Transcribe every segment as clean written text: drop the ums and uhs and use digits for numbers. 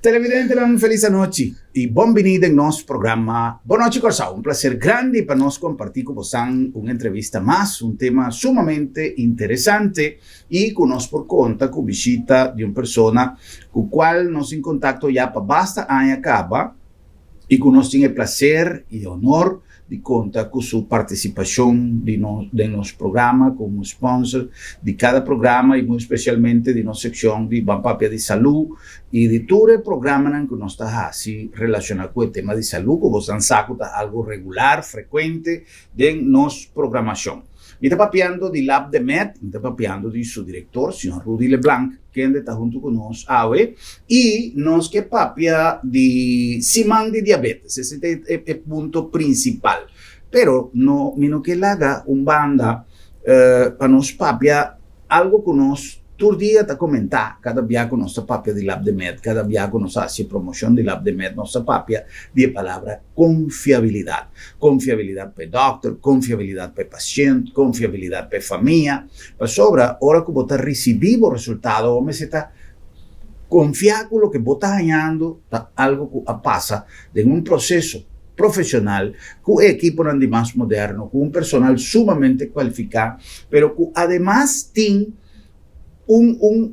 Televidentenan felis anochi i bon bini den nos programa Bon Nochi Kòrsou. Un plaser grandi pa nos kompartí ku bosan un entrevista mas, un tema sumamente interesante i ku nos por konta ku bishita di un persona ku kual nos tin kontakto ya pa basta aña kaba i ku nos tin e plaser i honor di konta ku su partisipashon di nos den nos programa komo sponsor di kada programa i muy spesialmente di nos sekshon di Ban Papia di Salú i di tur e programanan ku nos ta hasi relashoná ku e tema di salú ku bosan sa ku ta algu regular, frekuente den nos programashon. Mi ta papiando di Lab de Med, mi ta papiando di su direktor, señor Rudy Leblanc, kende ta huntu ku nos awe, i nos ke papia di siman di diabetes, esei ta e punto prinsipal. Pero no, mi no ke laga un banda pa nos papia algu ku nos tur dia ta komentá, kada bia ku nos ta papia di Lab de Med, kada bia ku nos hasi promoshon di Lab de Med, nos ta papia di e palabra konfiabilidat. Konfiabilidat pa e dòkter, konfiabilidat pa e pashent, konfiabilidat pa e famia. Pasobra ora ku bo ta risibí bo resultado bo mester ta konfiá ku loke bo ta hañando ta algu ku a pasa den un proseso profeshonal ku e ekiponan di mas moderno, ku un personal sumamente kualifiká, pero ku ademas tin un un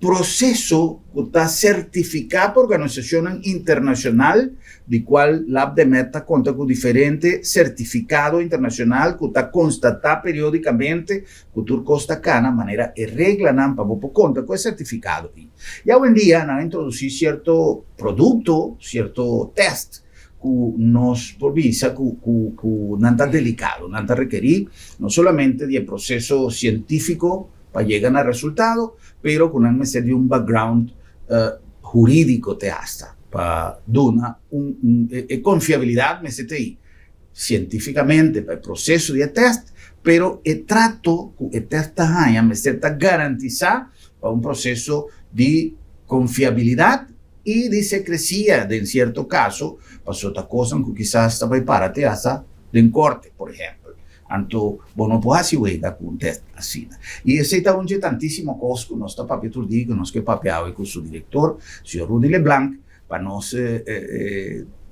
proseso ku ta sertifiká pa organisashonnan internashonal, di kual LabdeMed ta konta ku diferente sertifikado internashonal ku ta konstatá periódikamente ku tur kos ta kana manera e reglanan pa bo por konta ku e sertifikado ei. I awendia nan a introdusí sierto produkto, sierto tèst ku nos por bisa ku ku ku nan ta delikado, nan ta rekerí no solamente di e proseso sientífiko, pa yega na resultado, pero ku nan mester di un background hurídiko te hasta pa duna un e konfiabilidat mester ta ei sientífikamente pa e proseso di e tèst, pero e trato ku e tèst ta haña mester ta garantisá pa un proseso di konfiabilidat i di sekresia den sierto kaso, pasobra ta kosnan ku kisas ta bai para te hasta den korte, por ehèmpel. Anto bo no por hasi wega ku un tèst asina. I esei ta un dje tantísimo kos ku nos ta papia tur dia i ku nos ke papia awe ku su direktor, señor Rudy Leblanc, pa nos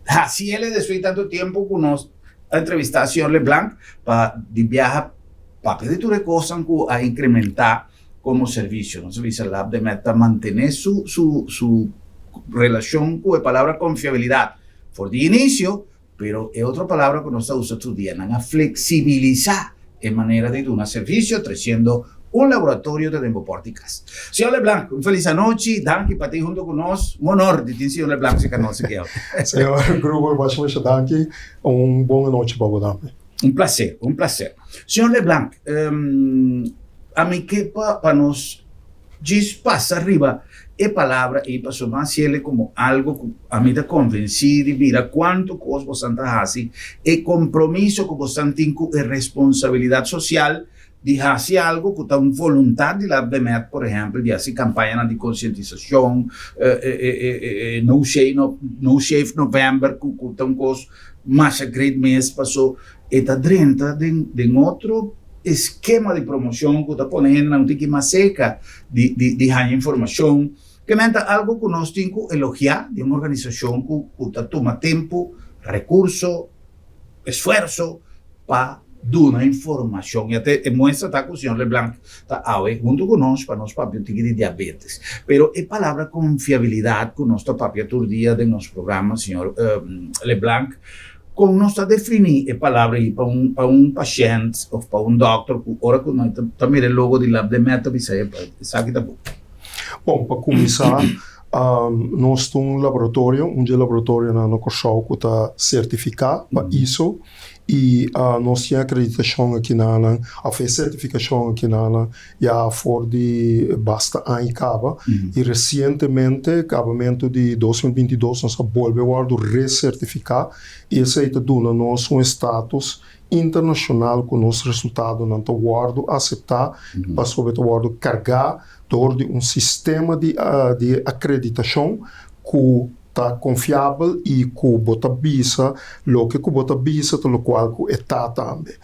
hasi el despues di tantu tempu ku nos a entrevistá señor Leblanc pa di biaha papia di tur e kosnan ku a inkrementá komo servisio. Nos a bisa Lab de Med ta mantené su su su relashon ku e palabra konfiabilidat for di inisio, Pero e otro palabra ku nos ta usa tur dia, nan a fleksibilisá e manera di duna servisio tresiendo un laboratorio ta den bo pòrt di kas. Señor Leblanc, un felis anochi, danki pa tin huntu ku nos. Un honor di tin señor Leblanc serka nos aki awe. Señor Gruber, masha masha danki. Un bon anochi pa bo tambe. Un placer, un placer. Señor Leblanc, ami ke pa nos Djis pasa riba e palabra ei pasobra mi a hasiel komo algu ku ami ta konvensí di mira kuantu kos bosan ta hasi, e kompromiso ku bosan tin ku e responsabilidat sosial di hasi algu ku ta un voluntat di la Bemet, por ehèmpel, di hasi kampañanan di konsientisashon, e No Shave November ku ta un kos masha great mes paso E ta drenta den den otro eskema di promoshon ku ta pone hendenan un tiki mas serka di di di haña informashon. Ke men ta algu ku nos tin ku elogiá di un organisashon ku ku ta tuma tempu, rekurso, esfuerso pa duna informashon. Ya te e muestra ta ku señor Leblanc ta awe huntu ku nos pa nos papia un tiki di diabetes. Pero e palabra konfiabilidat ku nos ta papia tur dia den nos programa, señor Leblanc, Kon nos ta definí e palabra ei pa un pa un pashènt òf pa un dòkter ku ora ku nan ta mira e logo di Labdemed ta bisa epa esaki ta bon? Bon, pa kuminsá nos ta un laboratorio, un dje laboratorionan na Kòrsou ku ta sertifiká pa iso i nos tin akreditashon akinanan òf e sertifikashon akinanan ya for di basta aña kaba i resientemente kabamentu di 2022 nos a bolbe wòrdu resertifiká i esei ta duna nos un estatus internashonal ku nos resultadonan ta wòrdu aseptá pasobra e ta wòrdu kargá dor di un sistema di akreditashon ku. ta konfiabel i ku bo ta bisa loke ku bo ta bisa ta lokual ku e ta tambe.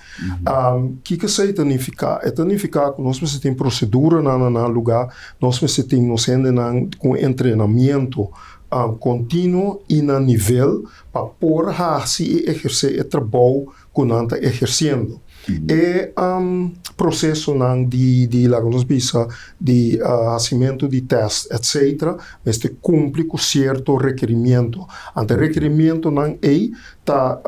Kiko esei ta nifiká? E ta nifiká ku nos mester tin proseduranan na nan lugá, nos mester tin nos hendenan ku un entrenamiento kontinuo i na nivel pa por hasi i ehersé e trabou ku nan ta ehersiendo. E prosesonan di di laga nos bisa di hasimentu di tèst etcetera mester kumpli ku sierto rekerimiento. Anto e rekerimientonan ei ta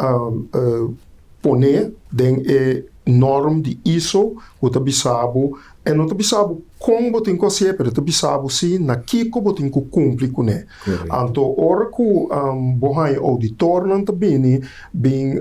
pone den e norm di ISO ku ta bisa bo, e no ta bisa bo kon bo tin ku hasié pero e ta bisa bo si na kiko bo tin ku kumpli kuné. Anto ora ku bo haña ouditornan ta bini bin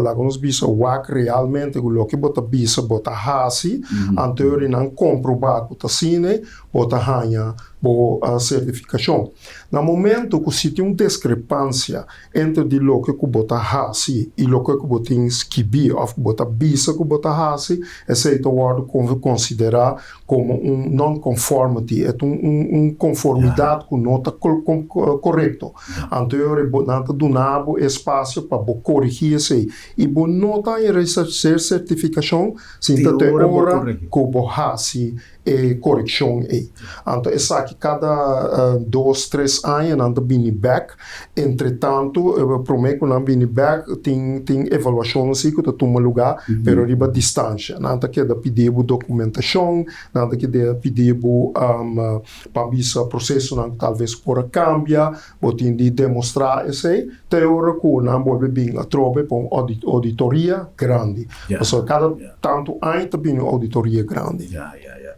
laga nos bisa wak realmente ku loke bo ta bisa bo ta hasi, anto e ora nan komprobá ku ta asina bo ta haña bo sertifikashon. Na momento ku si tin un diskrepansia Entre di loke ku bo ta hasi i loke ku bo tin skibí òf ku bo ta bisa ku bo ta hasi, esei ta wòrdu konsiderá komo un non-conformity, e ta un konformidat ku no ta korekto. Anto e ora nan ta duna bo e spasio pa bo korigí esei i bo no ta haña sertifikashon sin ta te ora ku bo hasi e korekshon ei. Anto esaki kada dos, tres aña nan ta bini bèk. Entretantu, promé ku nan bini bèk tin tin evaluashonnan si ku ta tuma lugá, pero riba distansha. Nan ta keda pidi bo dokumentashon, nan ta keda pidi bo pa bisa prosesonan ku talves por a kambia, bo tin di demostrá esei te ora ku nan bolbe bin atrobe pa un ouditoria grandi. Pasobra kada tantu aña ta bini un ouditoria grandi. Ya, ya, ya.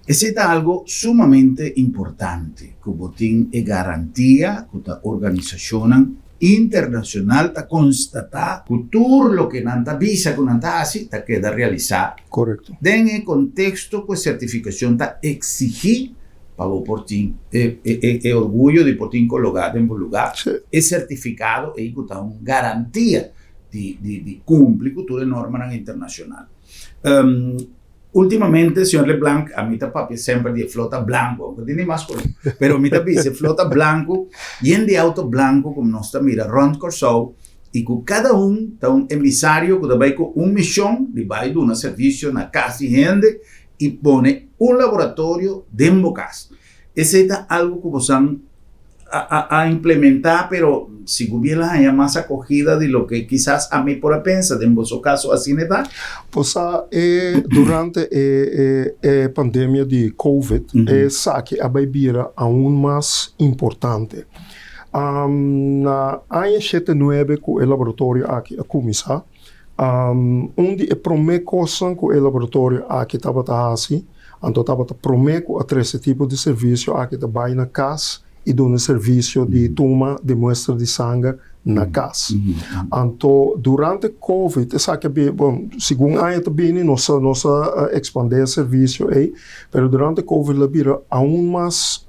Esei ta algo sumamente importante, ku bo tin e garantia ku ta organisashonnan internashonal ta konstatá ku tur loke nan ta bisa ku nan ta hasi ta keda realisá. Korekto. Den e konteksto ku e sertifikashon ta eksigí pa bo por tin e e orguyo di por tin kologá den bo lugá e sertifikado ei ku ta un garantia di di di kumpli ku tur e normanan internashonal. Ultimamente señor Leblanc a mi ta papia semper di e flota blanku aunke tin di mas koló pero mi ta bisa e flota blanku yen di auto blanku ku nos ta mira rònt Kòrsou i ku kada un ta un emisario ku ta bai ku un mishon di bai duna servisio na kas di hende i pone un laboratorio den bo kas. Esei ta algu ku bosan a a implementá, pero sigur bien la haña mas akogida di loke kisas ami por a pensa. Den boso kaso asina e ta? Bo sa e durante e e e pandemia di covid esaki a bai bira aun mas importante. Na aña shete nuebe ku e laboratorio aki a kuminsá, Un di e promé kosnan ku e laboratorio aki tabata hasi, anto tabata promé ku a trese tipo di servisio aki ta bai na kas i duna servisio di tuma di muestra di sanger na kas. Anto durante covid esaki a bini, bon, segun aña ta bini nos a nos a ekspandé e servisio ei, pero durante covid lo a bira aun mas,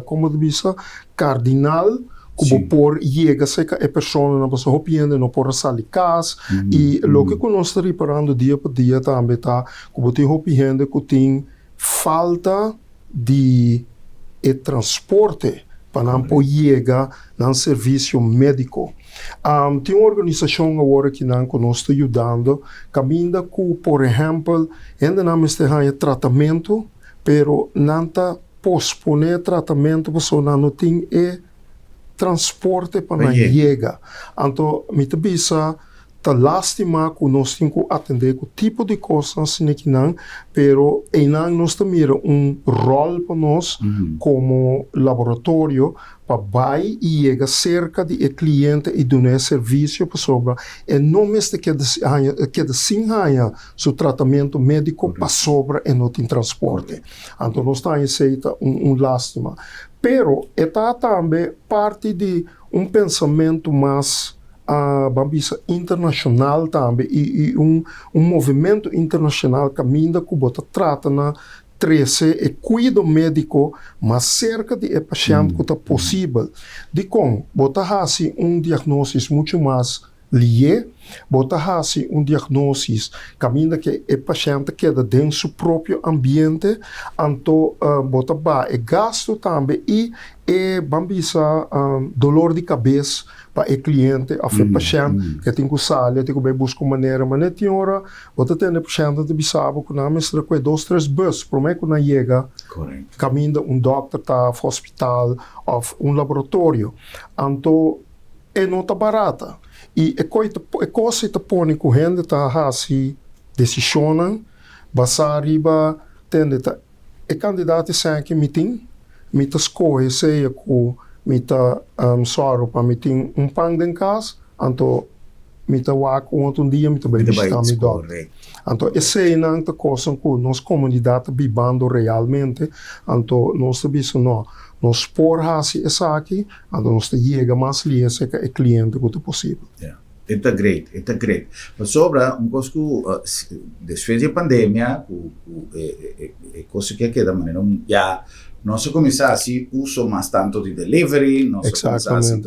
komo ta bisa, kardinal ku bo por yega serka e personanan pasobra hopi hende no por a sali kas i loke ku nos ta riparando dia pa dia tambe ta ku bo tin hopi hende ku tin falta di e transporte pa nan por yega nan servisio mediko. Tin un organisashon awor akinan ku nos ta yudando kaminda ku por ehèmpel hendenan mester haña tratamentu pero nan ta posponé tratamentu pasobra nan no tin e transporte pa nan yega. Anto mi ta bisa ta lastima ku nos tin ku atendé ku tipo di kosnan asina kinan, pero einan nos ta mira un ròl pa nos komo laboratorio pa bai i yega serka di e kliente i duna e servisio pasobra e no mester keda haña keda sin haña su tratamentu médiko pasobra e no tin transporte. Anto nos ta haña esei ta un lástima. Pero e ta tambe parti di un pensamentu mas, ban bisa, internashonal tambe i un movementu internashonal kaminda ku bo ta trata na trese e kuido médiko mas serka di e pashènt ku ta posibel. Dikon? Bo ta hasi un diagnosis muchu mas lié. Bo ta hasi un diagnosis kaminda ku e pashènt ta keda den su propio ambiente, anto bo ta baha e gastu tambe i e ban bisa dolor di kabes pa e kliente òf e pashènt ku tin ku sali, tin ku bai buska un manera. Manera tin ora bo ta tende e pashèntnan ta bisa bo ku nan mester a kue dos tres bus promé ku nan yega kaminda un dòkter ta òf hospital òf un laboratorio. Anto e no ta barata i e koi ta e kos ei ta pone ku hende ta hasi desishonnan basá riba tende ta e kandidat esei ki mi tin, mi ta skohe sea ku mi ta sòru pa mi tin un pan den kas, anto mi ta wak un otro dia mi ta bai bishitá mi dòkter. Anto eseinan ta kosnan ku nos komunidat ta bibando realmente, anto nos ta bisa no, nos por hasi esaki, anto nos ta yega mas lihe serka e kliente ku ta posibel. Ya, e ta great, e ta great. Pasobra un kos ku despues di e pandemia ku ku e e kos aki a keda manera un ya nos a kuminsá hasi uso mas tanto di delivery, nos a kuminsá hasi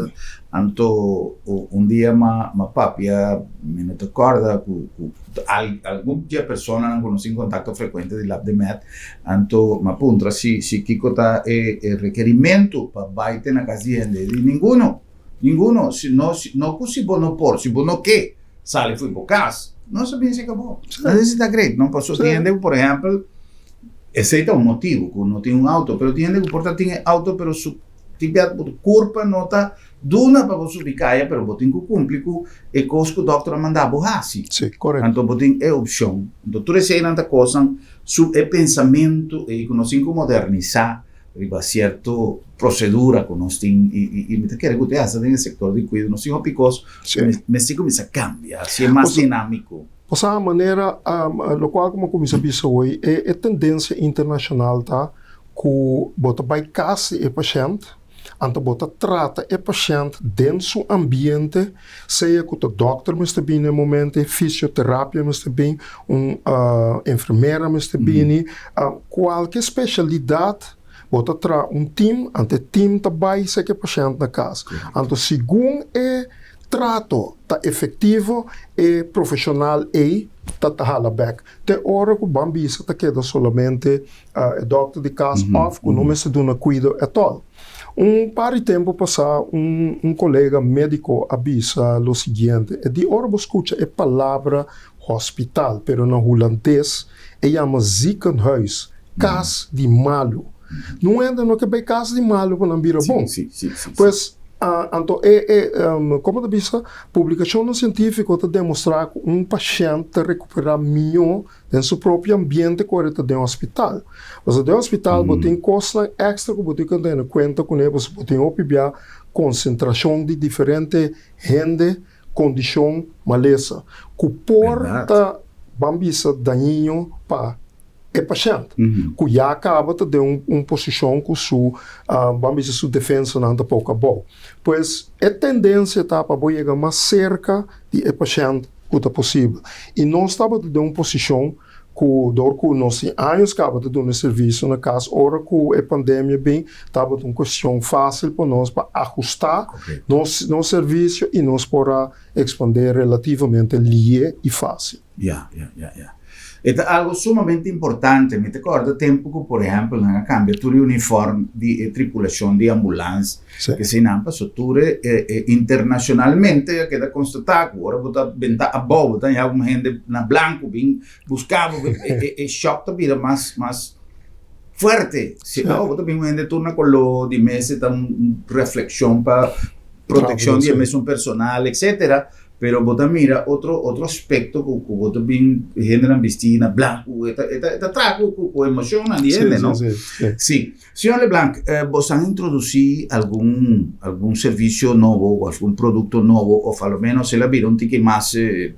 anto un dia m'a m'a papia mi no ta kòrda ku ku algun di e personanan ku nos tin kontakto frekuente di Labdemed anto m'a puntra si si kiko ta e e rekerimentu pa bai te na kas di hende di ninguno ninguno si no si no ku si bo no por si bo no ke sali fo'i bo kas nos a bin seka bo esei ta great no pasobra tin hende ku por ehèmpel esei ta un motibu ku no tin un auto pero tin hende ku por ta tin e auto pero su tin bia bo kurpa no ta duna pa bo subi kaya pero bo tin ku kumpli ku e kos ku dòkter a manda bo hasi anto bo tin e opshon anto tur eseinan ta kosnan su e pensamentu ei ku nos tin ku modernisá riba sierto prosedura ku nos tin i mi ta kere ku te hasta den e sektor di kuido nos tin hopi kos ku mester kuminsá kambia hasié mas dinámiko. Osea manera lokual ku mi a kuminsá bisa hoy e tendensia internashonal ta ku bo ta bai kas di e pashènt anto bo ta trata e pashènt den su ambiente sea ku ta dòkter mester bini na e momento fisioterapia mester bin un enfermera mester bini kualke spesialidat bo ta traha un tim anto e tim ta bai seki e pashènt na kas anto segun e trato ta efektivo e profeshonal ei ta ta hala bèk te ora ku ban bisa ta keda solamente e dòkter di kas òf ku no mester duna kuido ètòl. Un par di tempu pasá un un kolega médiko a bisa lo siguiente, e di ora bo skucha e palabra hospital pero na hulandes e yama ziekenhuis, kas di malu. Nun hende no ke bai kas di malu pa nan bira bon. Pues, anto e e komo ta bisa, publikashonnan sientífiko ta demostrá ku un pashènt ta rekuperá mihó den su propio ambiente ku ora e ta den hospital. Pasobra den hospital bo tin kosnan èkstra ku bo tin ku tene kuenta kuné pasobra bo tin hopi bia konsentrashon di diferente hende, kondishon, malesa ku por ta ban bisa dañino pa e pashènt ku ya kaba ta den un posishon ku su ban bisa su defensanan ta poko abou. Pues e tendensia ta pa bo yega mas serka di e pashènt ku ta posibel. I nos tabata den un posishon ku dor ku nos tin años kaba ta duna e servisio na kas, ora ku e pandemia bin tabata un kuestion fásil pa nos pa ahustá nos nos servisio i nos por a ekspandé relativamente lié i fásil. Ya, ya, ya, ya. E ta algo sumamente importante. Mi ta kòrda tempu ku, por ehèmpel, nan a kambia tur e unifòrm di e tripulashon di ambulans. P'esei nan pasó tur e e internashonalmente a keda konstatá ku ora bo ta benta abou bo ta haña un hende na blanku bin buska bo e e shòk ta bira mas mas fuerte. Si awo bo ta bin un hende tur na koló di mes e ta un reflekshon pa protekshon di e mesun personal etsetera. Pero bo ta mira otro otro aspecto cu cu bo ta bin hendenan bisti na blanco e ta e ta e ta traha cu cu cu emocionnan di hende no. Sí, sí, sí. Sí. Señor Leblanc, eh, bos han introduci algun algun servicio nobo o algun producto nobo of a lo menos el a bira un tiki mas eh,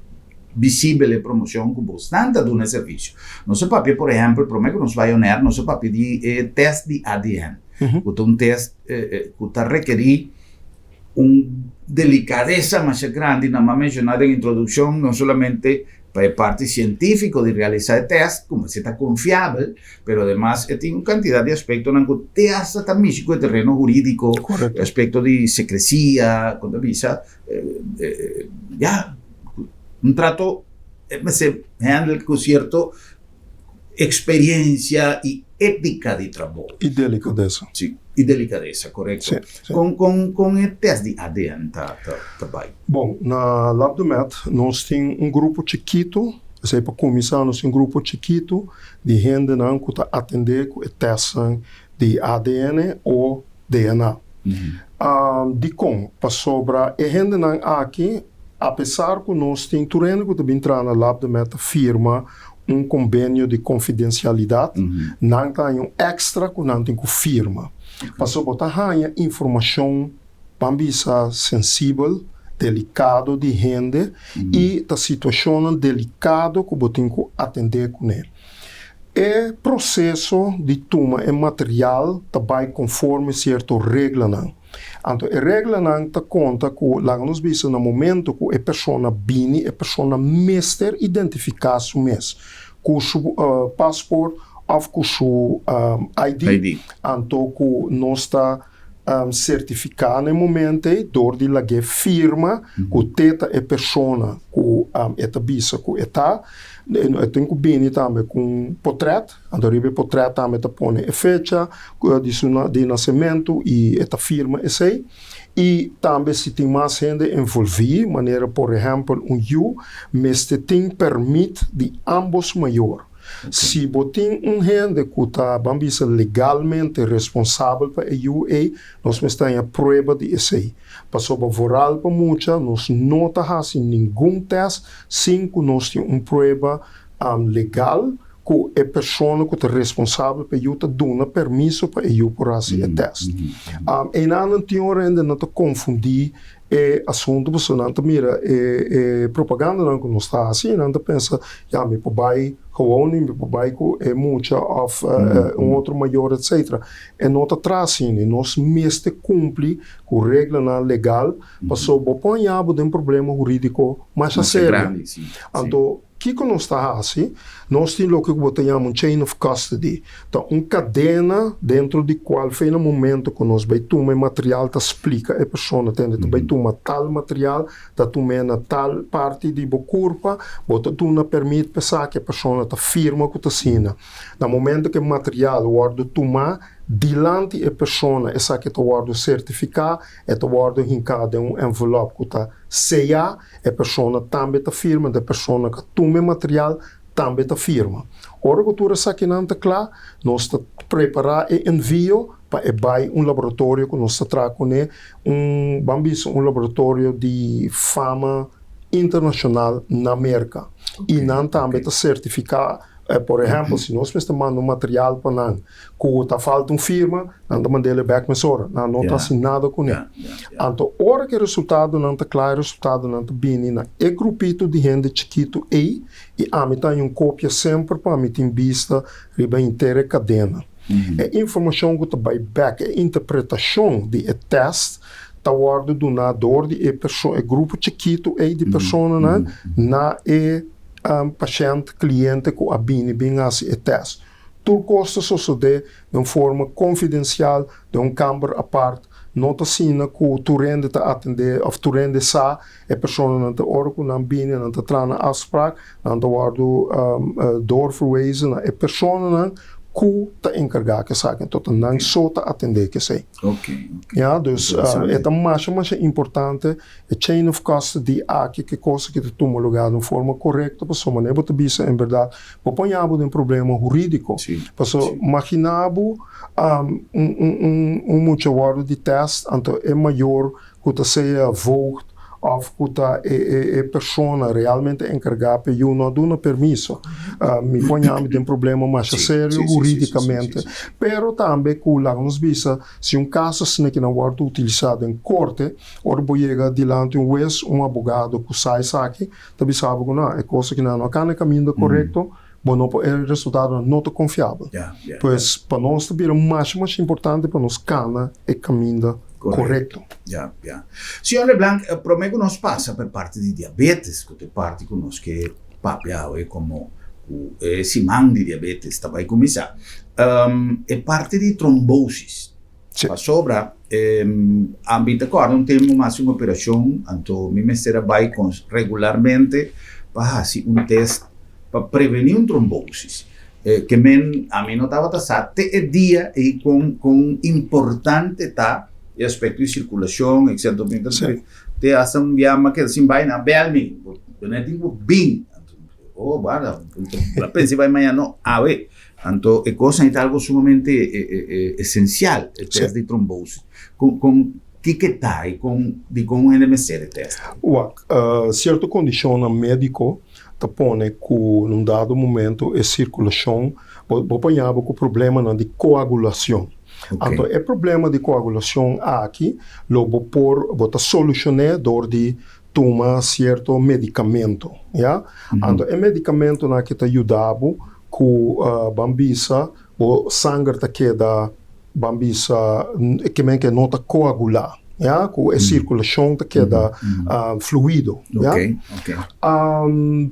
visibel e promocion cu bosnan ta duna e servicio. Nos a papia por ehempel, prome cu nos bai on air, nos a papia di e test di ADN, cu ta un test eh, eh, cu ta rekeri un delicadeza masha grandi, nan a menciona den introduccion, no solamente pa e parti cientifico di realisa e test, como si ta confiabel, pero ademas e tin un cantidad di aspectonan cu te hasta ta mishi cu e terreno huridico, aspecto di secrecia, con ta bisa, ya. Un trato mester handle ku sierto eksperensia i étika di trabou. I delikadesa. Si, i delikadesa, korekto. Si, si. Kon, kon, kon e tèst di ADN ta, ta, ta bai? Bon, na LabdeMed nos tin un grupo chikitu, esei pa kuminsá nos tin un grupo chikitu di hendenan ku ta atendé ku e tèstnan di ADN o DNA. Dikon? Pasobra e hendenan aki, apesar ku nos tin tur hende ku ta bin traha na LabdeMed ta firma un kombenio di konfidensialidat, nan ta haña un èkstra ku nan tin ku firma. Pasobra bo ta haña informashon, ban bisa, sensibel, delikado di hende i ta situashonnan delikado ku bo tin ku atendé kuné. E proseso di tuma e material ta bai konforme sierto reglanan. Anto e reglanan ta konta ku, laga nos bisa, na momento ku e persona bini, e persona mester identifiká su mes ku su pasport òf ku su ID. Anto ku nos ta sertifiká na e momento ei dor di lag'é firma ku te ta e persona ku e ta bisa ku e ta. E tin ku bini tambe ku un potrèt, anto riba e potrèt tambe ta pone e fecha di su di nasementu i e ta firma esei. I tambe si tin mas hende envolví, manera por ehèmpel un yu, mester tin pèrmit di ámbos mayor. Si bo tin un hende ku ta, ban bisa, legalmente responsabel pa e yu ei, nos mester haña prueba di esei. Pasobra vooral pa mucha nos no ta hasi ningun tèst sin ku nos tin un prueba legal ku e persona ku ta responsabel pa e yu ta duna permiso pa e yu por hasi e tèst. Einan nan tin ora hende nan ta konfundí e asuntu pasobra nan ta mira e propagandanan ku nos ta hasi i nan ta pensa, ya mi por bai gewoon i mi por bai ku e mucha òf un otro mayor etcetera. E no ta traha asina i nos mester kumpli ku reglanan legal pasobra bo por haña bo den problema hurídiko masha serio. Anto kiko nos ta hasi? Nos tin loke ku bo ta yama un chain of custody. Ta un kadena dentro di kual fe na momento ku nos bai tuma e material ta splika e persona tende ta bai tuma tal material, ta tum'é na tal parti di bo kurpa, bo ta duna permit pa esaki, e persona ta firma ku ta asina. Na momento ku e material wòrdu tumá dilanti e persona esaki ta wòrdu sertifiká, e ta wòrdu hinká den un envelòp ku ta seyá, e persona tambe ta firma, e persona ku a tuma e material tambe ta firma. Ora ku tur esakinan ta kla, nos ta prepará e envio pa e bai un laboratorio ku nos ta traha kuné, un, ban bisa un laboratorio di fama internashonal na Merka. I nan tambe ta sertifiká. Por ehèmpel, si nos mester manda un material pa nan ku ta falta un firma, nan ta mand'el e bèk mesora. Nan no ta hasi nada kuné. Anto ora ku e resultadonan ta kla, e resultadonan ta bini na e grupito di hende chikitu ei i ami ta haña un kopia semper pa mi tin bista riba henter e kadena. E informashon ku ta bai bèk, e interpretashon di e tèst ta wòrdu duná dor di e perso, e grupo chikitu ei di personanan na e pashènt, kliente ku a bini bin hasi e tèst. Tur kos ta sosodé den un forma konfidensial, den un kamber apart. No ta asina ku tur hende ta atendé òf tur hende sa e personanan ta ora ku nan bini nan ta traha nan afsprak, nan ta wòrdu doorverwezen na e personanan ku ta enkargá ku esaki. Anto ta nan so ta atendé ku esei. Ya, dus e ta masha masha importante E chain of custody aki ke cosa ki ta tuma lugar den forma korekto pasobra manera bo ta bisa en berdad bo por haña bo den problema huridiko. Pasobra magina bo un mucha wòrdu di tèst anto e mayor ku ta sea voogd òf ku ta e persona realmente enkargá pa e yu no a duna permiso. Mi por haña mi den problema masha serio huridikamente. Pero tambe ku laga nos bisa si un kaso asina ki nan wòrdu utilisá den korte Ora bo yega dilanti un hues, un abogado ku sa esaki ta bisa bo ku no, e kos aki nan no a kana e kaminda korekto, bo no por, e resultadonan no ta konfiabel. Pues pa nos ta bira masha masha importante pa nos kana e kaminda korekto. Ya, ya. Señor Leblanc, prome ku nos pasa pa e parti di diabetes, ku ta e parti ku nos ke papia awe komo ku e siman di diabetes ta bai kuminsá, e parti di trombosis. Pasobra ami ta kòrda un tempu mi hasi un operashon, anto mi mester a bai regularmente. pa hasi un test pa prevení un trombosis. Ke men ami no tabata sa te e dia ei kon kon importante ta e aspekto di sirkulashon etcetera. Mi ta te hasta un bia mi a keda sin bai nan a bel mi, bo no tin ku bin. Oh guarda, mi a pensa bai mañana, no awe. Anto e kosnan ei ta algo sumamente esensial, e test di trombosis. Kon kon kiko ta i kon dikon un hende mester e test? Wak, sierto kondishonnan médiko ta pone ku na un dado momento e sirkulashon, bo bo por haña bo ku problemanan di koagulashon. Anto e problema di koagulashon aki lo bo por bo ta solushon'é dor di tuma sierto medikamento, ya. Anto e medikamentonan aki ta yuda bo ku ban bisa bo sanger ta keda ban bisa ke men ke no ta koagulá, ya, ku e sirkulashon ta keda fluido, ya.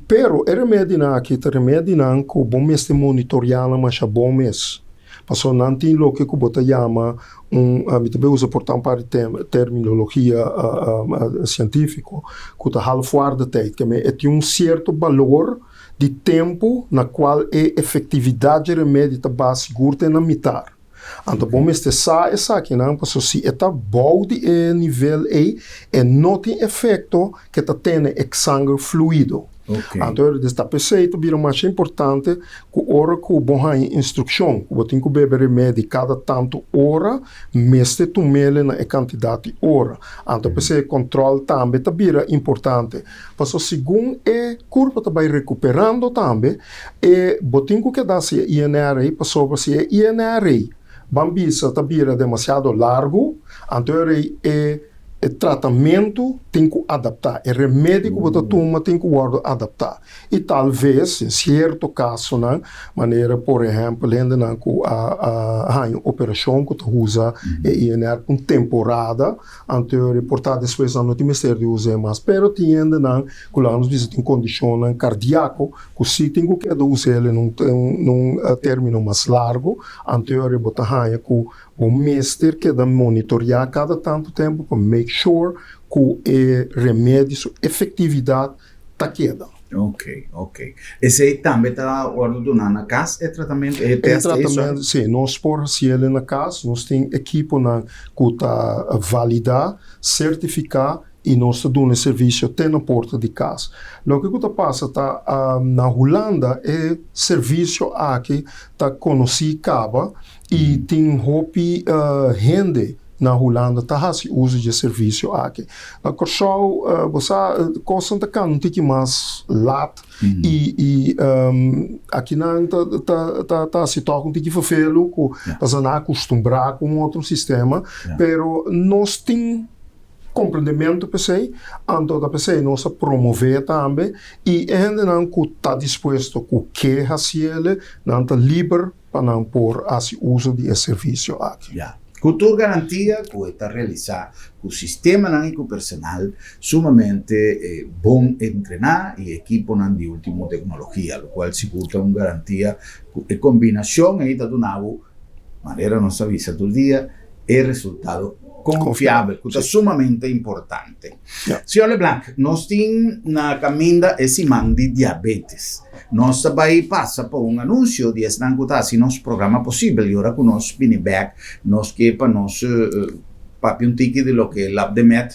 Pero e remedinan aki ta remedinan ku bo mester monitoriá nan masha bon mes. Pasobra nan tin loke ku bo ta yama un, mi ta bay usa por ta un par di terminologia sientífiko, ku ta halfwaardetijd. Ke men e tin un sierto balor di tempu na kual e efektividat dje remedi ta baha sigur te na mitar. Anto bo mester sa esakinan pasobra si e ta bou di e nivel ei, e no tin efekto ke ta tene e sanger fluido. Anto e ta p'esei ta bira masha importante ku ora ku bo haña instrukshon ku bo tin ku bebe remedi kada tantu ora, mester tum'el na e kantidat di ora. Anto p'esei e kòntròl tambe ta bira importante. Pasobra segun e kurpa ta bai rekuperando tambe, e bo tin ku keda si e INR ei, pasobra si e INR ei ban bisa ta bira demasiado largu, anto e E tratamentu tin ku adaptá, e remedi ku bo ta tuma tin ku wòrdu adaptá. I tal ves, den sierto kasonan, manera por ehèmpel hendenan ku a haña un operashon ku ta usa e INR pa un temporada, anto por ta despues nan no tin mester di us'é mas. Pero tin hendenan ku laga nos bisa tin kondishonnan kardiako ku si tin ku keda us'é den un término mas largu, anto bo ta haña ku Bo mester keda monitoreá kada tantu tempu pa make sure ku e remedi su efektividat ta keda. Ok, ok. Esei tambe ta wòrdu duná na kas, e tratamentu, e tèst ei? E tratamentu, si. Nos por hasié na kas. Nos tin ekiponan ku ta validá, sertifiká i nos ta duna e servisio te na porta di kas. Loke ku ta pasa ta na Hulanda e servisio aki ta konosí kaba I tin hopi hende na Hulanda ta hasi uso di e servisio aki. Na Kòrsou bo sa kosnan ta kanda un tiki mas lat i akinan ta ta hasi tòg un tiki ferfelu ku pasobra nan a kustumbrá ku un otro sistema pero nos tin komprendementu p'esei anto ta p'esei nos a promové tambe i e hendenan ku ta dispuesto ku ke hasiel nan ta liber pa nan por hasi uso di e servisio aki. Ya. Ku tur garantia ku e ta realisá ku sistemanan i ku personal sumamente bon entrená i ekiponan di último teknologia, lokual sigur ta un garantia ku e kombinashon ei ta duna bo, manera nos ta bisa tur dia, e resultado konfiabel, ku ta sumamente importante. Señor Leblanc, nos tin na kaminda e siman di diabetes. Nos ta bai pasa pa un anunsio di esnan ku ta hasi nos programa posibel i ora ku nos bini bèk nos ke pa nos papia un tiki di loke Labdemed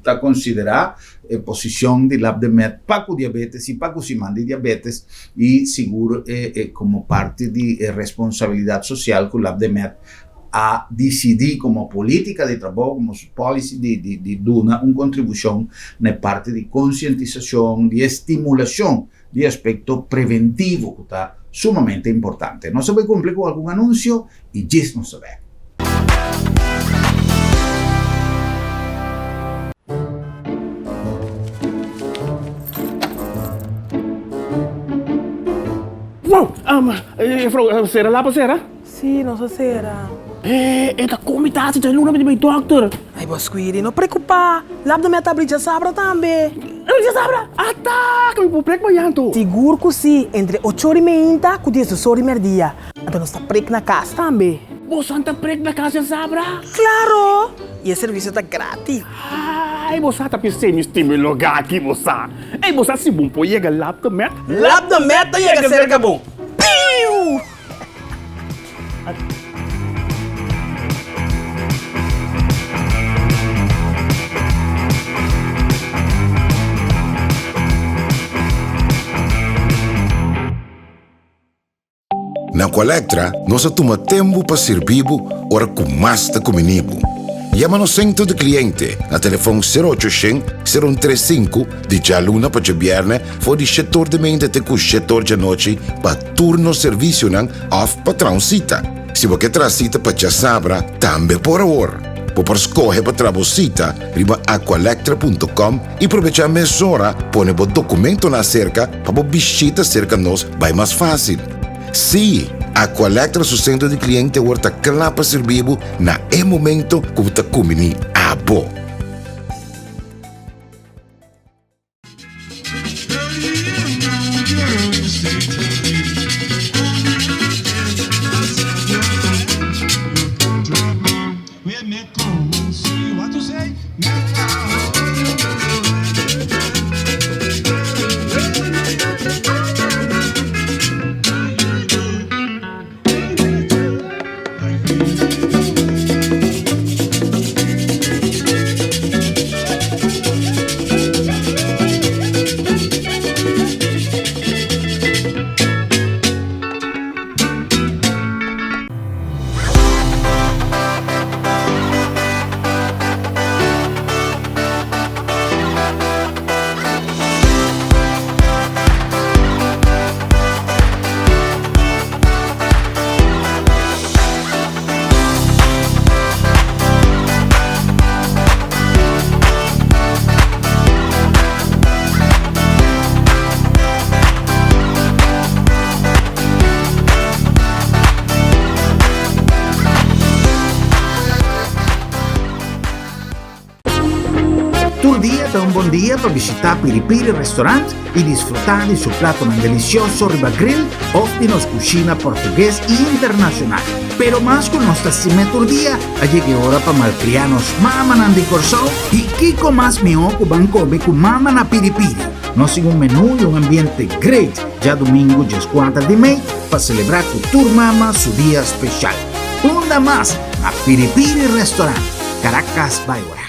ta konsiderá e posishon di Labdemed pa ku diabetes i pa ku siman di diabetes i sigur e komo parti di e responsabilidat sosial ku Labdemed a disidí komo polítika di trabou, komo su policy di di di duna un kontribushon na e parti di konsientisashon, di estimulashon di aspekto preventivo ku ta sumamente importante. Nos a bai kumpli ku algun anunsio i djis nos ta bek. Wow! Juffrouw, sera lapa sera? Sí, nos a sera. Eh, e ta con mi tata, dja luna mi ta bay dokter. Ay, bo Squiri, no preocupa. Lap de mi a ta abri djasabra tambe. Abri djasabra? Ata, cu mi por prek mañan anto. Sigur cu sí, entre ocho ora y meinta cu diesdos ora y merdia. Anto nos ta prek na cas tambe. Boso ta prek na cas djasabra? Claro! Y e servicio ta gratis. Ah. Ai bo sa ta p'esei mi stima e lugá aki bo sa. Ei bo sa si bon por yega Lab de Met? Lab de Met ta yega serka bo. Piu! Na Aqualectra nos a tuma tempu pa sirbi bo ora ku mas ta kumini bo. Yama nos sentro di kliente na telefon sero ocho shen, sero un tres sinku di djaluna pa djabièrnè for di shetor di meinta te ku shetor djanochi pa tur nos servisionan òf pa traha un sita. Si bo ke traha sita pa djasabra tambe por awor. Bo por skohe pa traha bo sita riba aqualectra punto com i probechá mesora pone bo dokumentonan aserka pa bo bishita serka nos bai mas fásil. Sí, Aqualectra su sentro di kliente awor ta kla pa sirbi bo na e momento ku bo ta kumbiní abo. Tur dia ta un bon dia pa bishitá Piri Piri Restaurant i disfrutá di su platonan delicioso riba grill of di nos cushina portugues i internacional. Pero mas cu nos ta stim'é tur dia, a yega e ora pa malcriá nos mamanan di Corsou i kico mas mihó cu ban come cu mama na Piri Piri. Nos tin un menú i un ambiente great djadumingu dieskuater di mei pa selebrá cu tur mama su dia special. Unda mas na Piri Piri Restaurant, Caracas Byweg.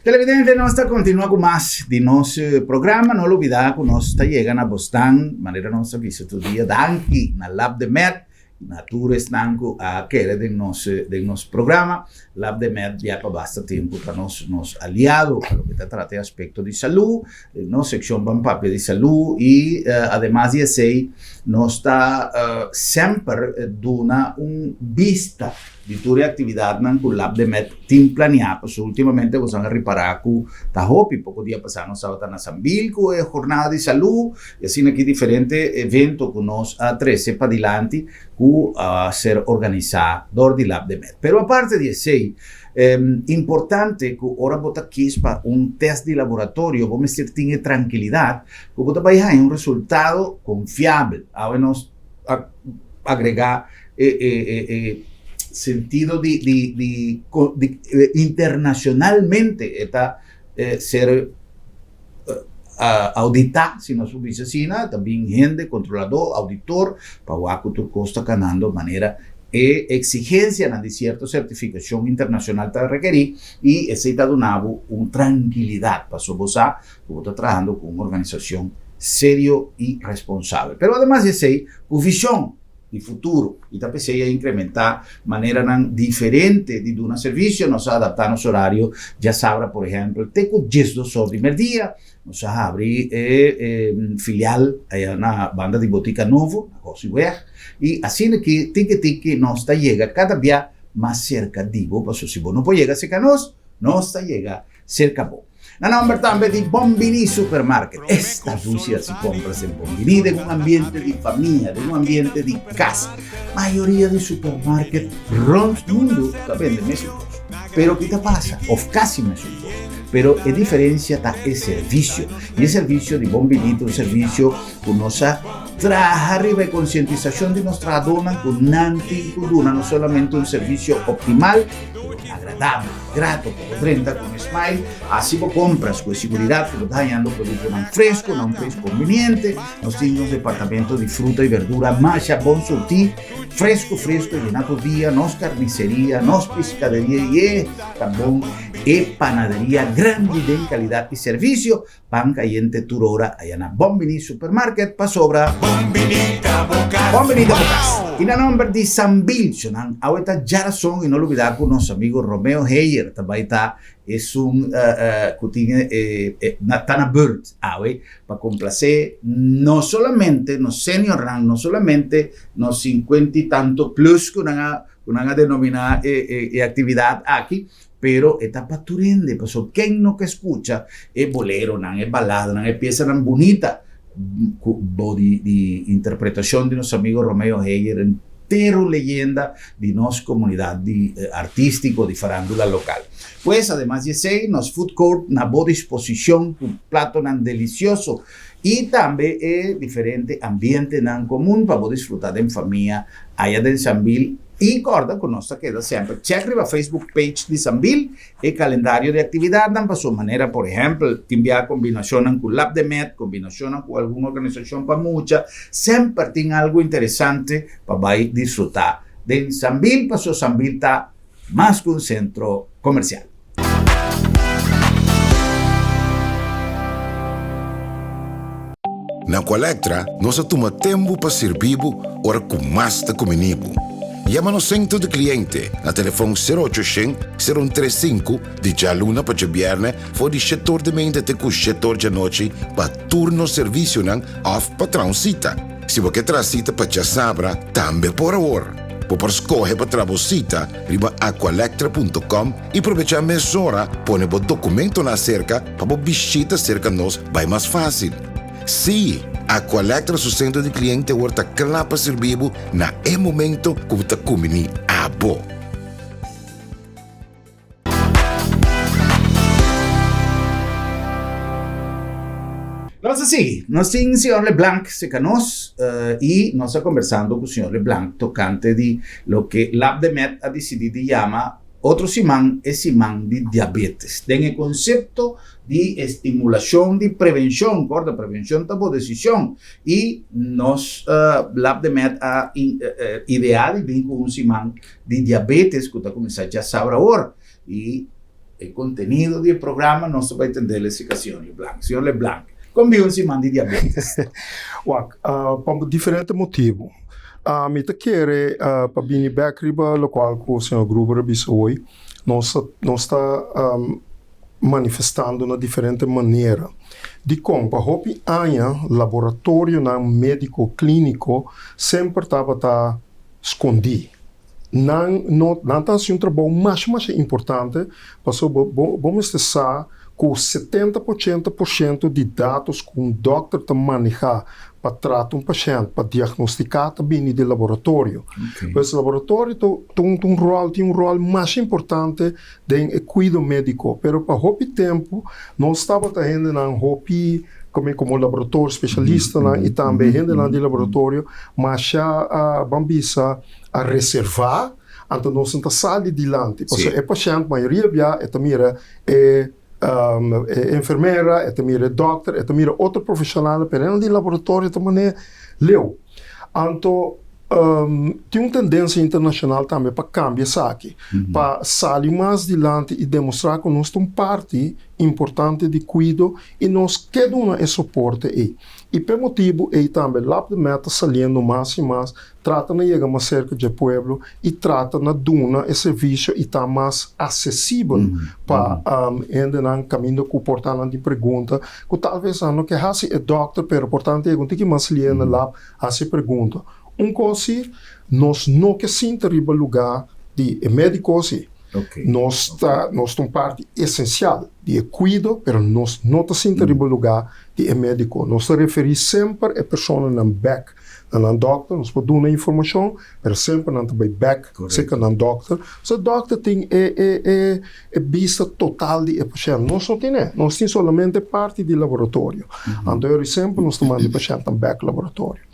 Televidente, nos ta continua cu mas di nos programa. No lubida cu nos ta yega na bosnan, manera nos a bisa tur dia, danki na Lab de Med, na tur esnan cu a kere den nos, den nos programa. Lab de Med ya pa basta tempo ta nos, nos aliado pa loke ta trata e aspecto di salud, den nos seccion Ban Papia di Salud y ademas di esey nos ta semper duna un bista di tur e actividadnan cu Lab de Med tin planea, pasobra ultimamente boso a ripara cu ta hopi, poco dia pasa nos tabata na Sambil cu e jornada di salud y asina aki diferente evento cu nos a trece padilanti cu a ser organisa dor di Lab de Med. Pero aparte di esey, importante cu ora bo ta kies pa un test di laboratorio bo mester tin e trankilidad cu bo ta bay haña un resultado confiabel. Awe nos a agrega e sentido di di di di internacionalmente e ta ser audita si nos por bisa asina ta bin hende controlador auditor pa wak cu tur cos ta canando manera e exigencianan di cierto certificacion internacional ta rekeri y esey ta duna bo un trankilidad pasobra bo sa cu bo ta trahando cu un organisacion serio y responsabel pero ademas di esey cu vision di futuro y ta p'esey a incrementa maneranan diferente di duna servicio. Nos a adapta nos horario djasabra por ehempel te cu diesdos or di merdia. Nos a habri e filial aya na banda di Botica Novo na Gosiweg y asina ki tiki tiki nos ta yega cada bia mas cerca di bo pasobra si bo no por yega cerca nos, nos ta yega Serka bo. Na nomber tambe di Bonbiní Supermarket. Esta dushi hasi kompras den Bonbiní den un ambiente di famia, den un ambiente di kas. Mayoria di supermarket rònt mundu ta bende mesun kos. Pero ki ta pasa? Òf kasi mesun kos. Pero e diferencia ta e servicio. Y e servicio di Bon Bini ta un servicio cu nos a traha riba e concientisacion di nos trahadornan cu nan tin cu duna no solamente un servicio optimal, pero agradabel, grato pa bo drenta cu un smile, haci bo compras cu e siguridad cu bo ta hañando productonan fresco na un prijs conveniente. Nos tin nos departamento di fruta y verdura masha bon surti, fresco fresco yena tur dia, nos carniceria, nos piscaderia y e ta bon e panaderia grandi den calidad y servicio. Pan cayente tur ora aya na Bon Bini Supermarket pasobra Bon Bini ta bo cas. Bon Bini ta bo cas. Y na nomber di Sambil, nan awe ta djarason y no lubida cu nos amigo Romeo Heyer ta bay ta esun cu tin e ta na beurt awe pa complace no solamente nos seniornan, no solamente nos cincuenta y tanto plus cu nan a cu nan a denomina e e actividad aki, Pero e ta pa tur hende, pasobra ken no ke skucha e boleronan, e baladanan, e piesanan bunita ku bo di di interpretashon di nos amigo Romeo Heyer, entero leyenda di nos komunidat di artístiko di farándula lokal. Pues, ademas di esei, nos food court na bo disposishon ku platonan delisioso i tambe e diferente ambientenan komun pa bo disfrutá den famia aya den Sambil. I kòrda ku nos ta keda semper chèk riba Facebook page di Sambil e kalendario di aktividatnan pa su manera, por ehèmpel, tin bia kombinashonnan ku Lab de Med, kombinashonnan ku algun organisashon pa mucha, semper tin algu interesante pa bai disfrutá den Sambil paso Sambil ta mas ku un sentro komersial. Na Aqualectra nos a tuma tempu pa sirbi bo ora ku mas ta kumini bo. Yama nos sentro di kliente na telefòn sero ocho shen, sero un tres sinku di djaluna pa djabièrnè for di shetor di meinta te ku shetor djanochi pa tur nos servisionan òf pa traha un sita. Si bo ke traha sita pa djasabra tambe por awor. Bo por skohe pa traha bo sita riba aqualectra punto com i probechá mesora pone bo dokumentonan aserka pa bo bishita serka nos bai mas fásil. Sí, Aqualectra su sentro di kliente awor ta kla pa sirbi bo na e momento ku bo ta kumbiní abo. Nos a sigui, nos tin señor Leblanc cerca nos y nos ta conversando cu señor Leblanc tocante di loke Labdemed a dicidi di yama otro siman e siman di diabetes. Den e concepto di estimulacion di prevencion, corda prevencion ta bo decision y nos Labdemed a idea di bin cu un siman di diabetes cu ta cuminsa djasabra awor y e contenido di e programa nos ta bay tende lesi ca señor Leblanc. Señor Leblanc, con bin un siman di diabetes? Wak, pa diferente motibu. Mi ta kere pa bini bek riba locual cu señor Gruber a bisa hoy. Nos nos ta manifestando na diferente manera. Dikon? Pa hopi aña laboratorionan medico clinico semper tabata skondí. Nan no, nan ta hasi un trabou masha masha importante, pasobra bo bo mester sa ku setenta pa ochenta por shento di datos ku un dòkter ta manehá pa trata un pashènt, pa diagnostiká ta bini di laboratorio. Pues laboratorio ta ta un ta un ròl, tin un ròl masha importante den e kuido médiko, pero pa hopi tempu nos tabata hendenan hopi komo komo laboratorio spesialistanan i tambe hendenan di laboratorio masha a ban bisa a reservá, anto nos no ta sali dilanti pasobra e pashènt mayoria bia e ta mira e e enfermera, e ta mira e dòkter, e ta mira otro profeshonalnan pero hendenan di laboratorio ta manera leu. Anto Tin un tendensia internashonal tambe pa kambia esaki, pa sali mas dilanti i demostrá ku nos ta un parti importante di kuido i nos ke duna e soporte ei. I p'e motibu ei tambe Lab de Med ta saliendo mas i mas, trata na yega mas serka dje pueblo i trata na duna e servisio i ta mas asesibel pa hendenan kaminda ku por ta nan tin pregunta ku talves nan no ke hasi e dòkter pero por ta nan ta yega un tiki mas lie na lab Hasi pregunta. Un kos si, nos no ke sinta riba lugá di e médiko si. Nos ta nos ta un parti esensial di e kuido, pero nos no ta sinta riba lugá di e médiko. Nos ta referí semper e personanan bèk. na nan dòkter, nos por duna informashon, pero semper nan ta bai bèk serka nan dòkter. So dòkter tin e e e e bista total di e pashènt. Nos no tin e, nos tin solamente parti di laboratorio. Anto e ora semper nos ta manda e pashèntnan bèk laboratorio.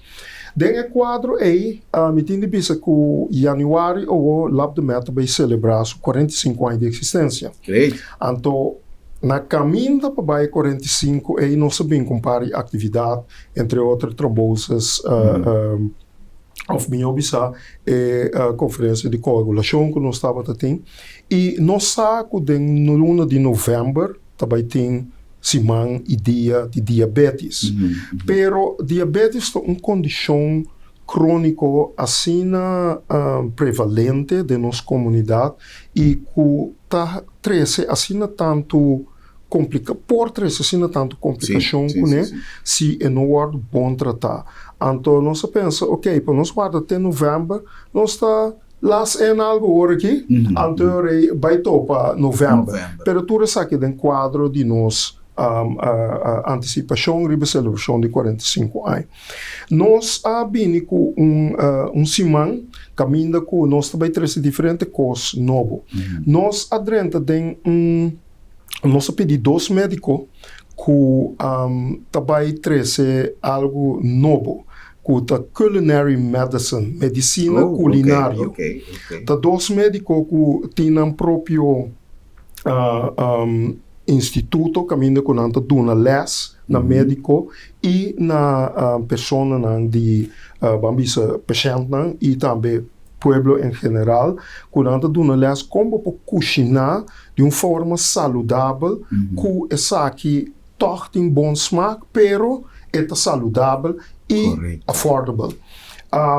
Den e kuadro ei, mi tin di bisa ku yanüari owo LabdeMed ta bai selebrá su 45 aña di eksistensia. Anto na kaminda pa bai e 45 ei nos a bin ku un par di aktividat, entre otro trombosis òf mihó bisá e konferensia di koagulashon ku nos tabata tin. I nos sa ku den luna di novèmber ta bai tin siman i dia di diabetes. Pero diabetes ta un kondishon króniko asina prevalente den nos komunidat i ku ta trese asina tantu komplika, por trese asina tantu komplikashon kuné si e no wòrdu bon tratá. Anto nos a pensa, oke, pa nos warda te novèmber, nos ta. Las en algo ora aki, anto rei bai topa november. Pero tur esaki den cuadro di nos anticipacion riba celebracion di 45 aña. Nos a bini cu un siman caminda cu nos ta bai trece diferente cos nobo. Nos a drenta den un, nos a pidi dos medico cu ta bai trece algo nobo. Ku ta culinary medicine, medisina kulinario. Ta dos médiko ku tin nan propio instituto kaminda ku nan ta duna lès na médiko i na personanan di, ban bisa pashèntnan i tambe pueblo en general, ku nan ta duna lès kon bo por kushiná di un forma saludabel ku esaki Tòg tin bon smak, pero e ta saludabel i affordable.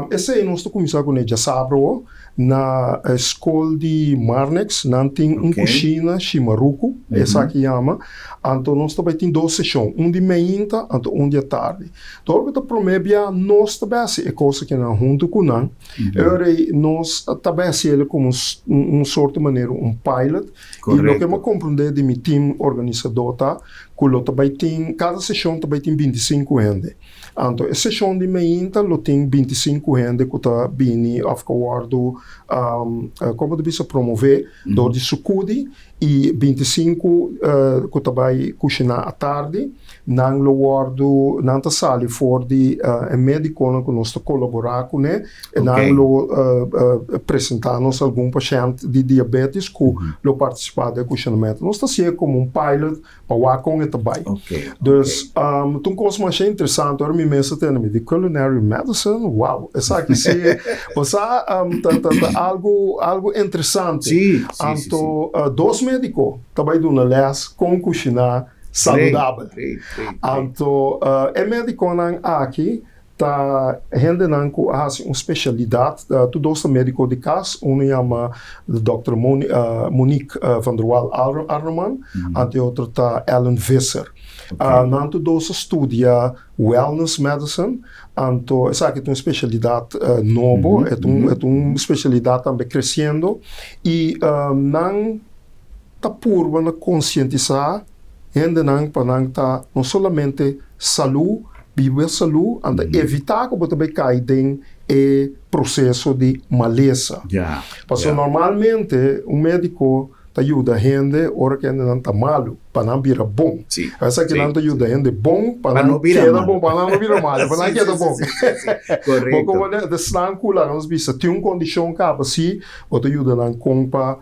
Esei nos ta kuminsá kuné djasabra awo na e skol di Marnix. Nan tin un kushina Shimaruku, esaki yama. Anto nos ta bai tin dos seshon, un di meinta anto un di atardi. Dor ku ta promé bia nos ta bai hasi e kos akinan huntu ku nan. E ora ei nos ta bai hasi el komo un sorto manera un pilot. I loke mi a komprondé di mi tim organisadó ta ku lo ta bai tin, kada seshon ta bai tin 25 hende. Anto e seshon di meinta lo tin 25 hende ku ta bini òf ku a wòrdu, komo ta bisa, promové dor di Sukudi i 25 ku ta bai kushiná atardi. Nan lo wòrdu, nan ta sali for di e médikonan ku nos ta kolaborá kuné. E nan lo presentá nos algun pashènt di diabetes ku lo partisipá den e kushinamentu. Nos ta hasié komo un pilot pa wak kon e ta bai. Dus ta un kos masha interesante. Ora mi mes a tende mi di culinary medicine, wow! Esaki si, bo sa ta algu algu interesante. Anto dos médiko ta bai duna lès kon kushiná saludabel. Anto e médikonan aki ta hendenan ku a hasi un spesialidat, tur dos ta médiko di kas, unu yama dòkter Monique van der Wal Arneman, anto e otro ta Ellen Visser. Nan tur dos a studia wellness medicine, anto esaki ta un spesialidat nobo, e ta un spesialidat tambe kresiendo i nan ta purba na konsientisá hendenan pa nan ta no solamente salú, biba salú, anta evitá ku bo ta bai kai den e proseso di malesa. Pasobra normalmente un médiko ta yuda hende ora ku hendenan ta malu, pa nan bira bon. Esaki nan ta yuda hende bon pa nan keda bon, pa nan no bira malu, pa nan keda bon. Bo komo esnan ku laga nos bisa tin un kondishon kaba si bo ta yuda nan kon pa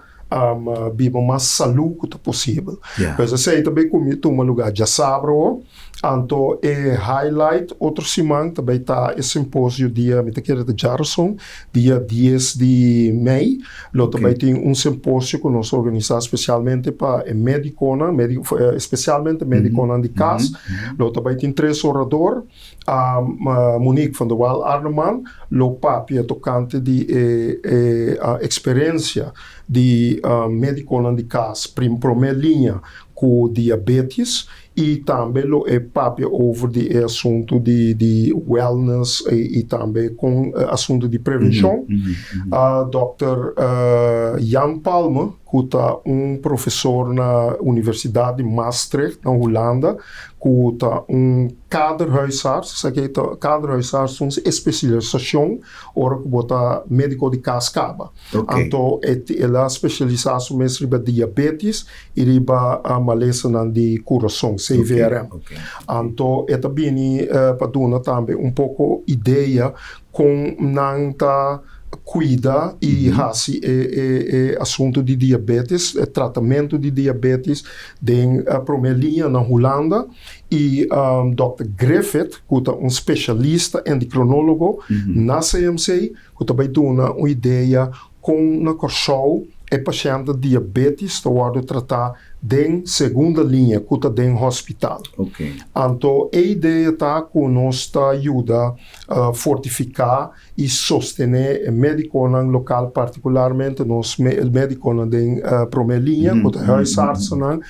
biba mas salú ku ta posibel. Pues esei ta bai kumi tuma lugá djasabra awo. Anto e highlight otro siman ta bai ta e simposio dia, mi ta kere ta djarason, dia 10 di mei. Lo ta bai tin un simposio ku nos a organisá spesialmente pa e médikonan, spesialmente médikonan di kas. Lo ta bai tin tres orador. Monique van der Waal Arneman lo papia tokante di e eksperensia di medikonan di kas, promé liña, Ku diabetes i tambe lo e papia over di e asuntu di di wellness i tambe kon asuntu di prevenshon. Dòkter Jan Palme ku ta un profesor na Universidat di Maastricht na Hulanda ku ta un kaderhuisarts, esaki ta kaderhuisarts ta un espesialisashon ora ku bo ta médiko di kas kaba. Anto el a spesialisá su mes riba diabetes i riba malesanan di kurason, CVRM. Anto e ta bini pa duna tambe un poko idea kon nan ta kuida i hasi e asuntu di diabetes, e tratamentu di diabetes den promé liña na Hulanda. I dòkter Griffith ku ta un spesialista endikronólogo na CMC ku ta bai duna un idea kon na Kòrsou e pashènt diabetis ta wòrdu tratá den segunda liña ku ta den hòspital. Anto e idea ta ku nos ta yuda fortifiká i sostené e médikonan lokal, partikularmente nos médikonan den promé liña ku ta huisartsennan,